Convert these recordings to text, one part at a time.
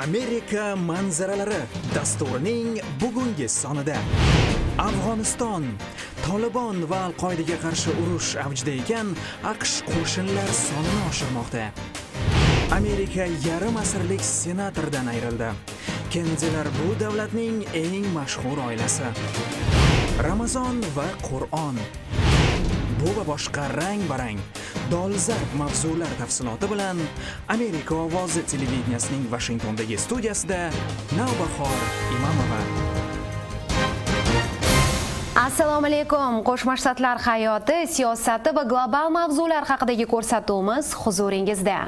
Amerika manzaralari dasturining bugungi sonida Afg'oniston, Tolibon va Al-Qoidaga qarshi urush avjida ekan, AQSh qo'shinlar sonini oshirmoqda. Amerika yarim asrlik senatordan ayrildi. Kennedilar bu davlatning eng mashhur oilasi. Ramazon va Qur'on. Bu va boshqa rang-barang dolzarb mavzular tafsiloti bilan Amerika ovozi televideniyasining Washingtondagi studiyasida Navbahor Imamova. Assalomu alaykum. Qo'shma Shtatlar hayoti, siyosati va global mavzular haqidagi ko'rsatuvimiz huzuringizda.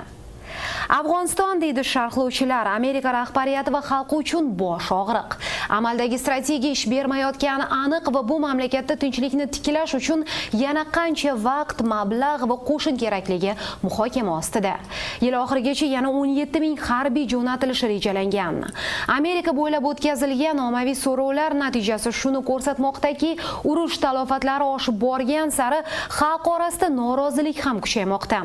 Afg'oniston deydi sharhlovchilar, Amerika rahbariyati va xalqi uchun bosh og'riq. Amaldagi strategiya ish bermayotgani aniq va bu mamlakatda tinchlikni tiklash uchun yana qancha vaqt, mablag' va qo'shin kerakligi muhokama ostida. Yil oxirigacha yana 17 ming harbiy jo'natilishi rejalangan. Amerika bo'ylab o'tkazilgan ommaviy so'rovlar natijasi shuni ko'rsatmoqdaki, urush talofatlari oshib borgan sari xalq orasida norozilik ham kuchaymoqda.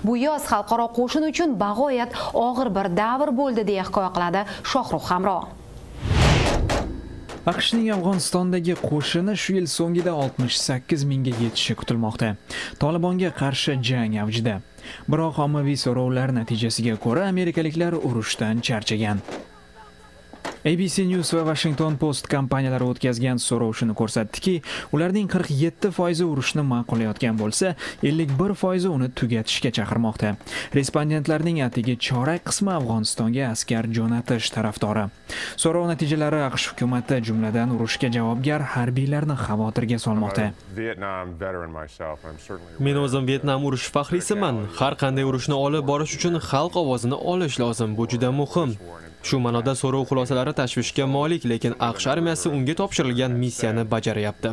Bu yoz xalqaro qo'shin uchun bag'oyat og'ir bir davr bo'ldi, deya hikoya qiladi Shohrux Hamro. AQShning Afg'onistondagi qo'shini shu yil so'ngida 68 mingga yetishi kutilmoqda. Tolibonga qarshi jang avjida. Biroq ommaviy so'rovlar natijasiga ko'ra amerikaliklar urushdan charchagan. ABC News va Washington Post kompaniyalari o'tkazgan so'rov shuni ko'rsatdiki, ularning 47% urushni ma'qullayotgan bo'lsa, 51% uni tugatishga chaqirmoqda. Respondentlarning atigi chorak qismi Afg'onistonga askar jo'natish tarafdori. So'rov natijalari AQSh hukumati, jumladan urushga javobgar harbiylarni xavotirga solmoqda. Men o'zim Vyetnam urushi faxriysiman. Har qanday urushni olib borish uchun xalq ovozini olish lozim. Bu juda muhim. Shu ma'noda so'rov xulosalari tashvishga molik, lekin AQSh armiyasi unga topshirilgan missiyani bajaryapti.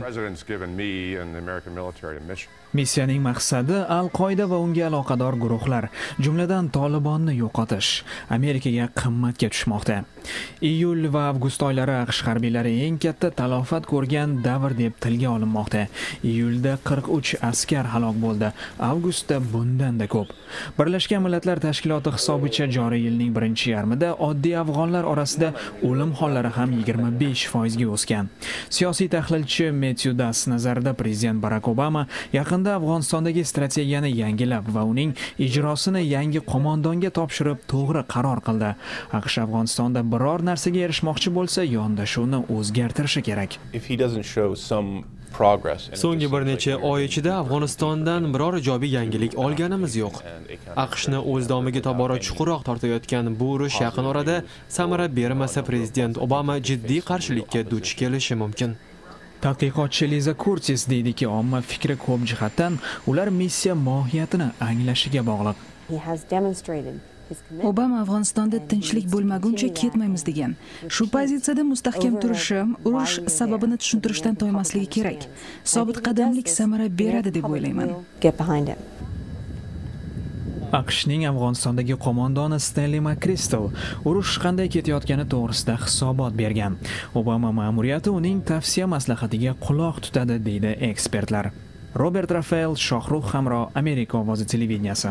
Missiyaning maqsadi Al-Qoida va unga aloqador guruhlar, jumladan Tolibonni yo'qotish, Amerikaga qimmatga tushmoqda. Iyul va avgust oylari AQSh harbiylari eng katta talofat ko'rgan davr deb tilga olinmoqda. Iyulda 43 askar halok bo'ldi, avgustda bundan-da ko'p. Birlashgan Millatlar Tashkiloti hisobicha joriy yilning birinchi yarmida oddiy afg'onlar orasida o'lim hollari ham 25% ga o'sgan. Siyosiy tahlilchi Matthew Das nazarida prezident Barak Obama yaqinda Afg'onistondagi strategiyani yangilab va uning ijrosini yangi qo'mondonga topshirib to'g'ri qaror qildi. AQSh Afg'onistonda biror narsaga erishmoqchi bo'lsa, yondashuvni o'zgartirishi kerak. So'nggi bir necha oy ichida Afg'onistondan biror ijobiy yangilik olganimiz yo'q. AQShni o'z domiga tobora chuqurroq tortayotgan bu urush yaqin orada samara bermasa, prezident Obama jiddiy qarshilikka duch kelishi mumkin. Tadqiqotchi Liza Kurtis deydiki, omma fikri ko'p jihatdan ular missiya mohiyatini anglashiga bog'liq. Obama Afg'onistonda tinchlik bo'lmaguncha ketmaymiz degan. Shu pozitsiyada mustahkam turishi, urush sababini tushuntirishdan toymasligi kerak. Sobit qadamlik samara beradi deb o'ylayman. AQShning Afg'onistondagi qo'mondoni Stanley McChrystal urush qanday ketayotgani to'g'risida hisobot bergan. Obama ma'muriyati uning tavsiya maslahatiga quloq tutadi, deydi ekspertlar. Robert Rafael, Shohrux Hamro, Amerika ovozi televideniyasi.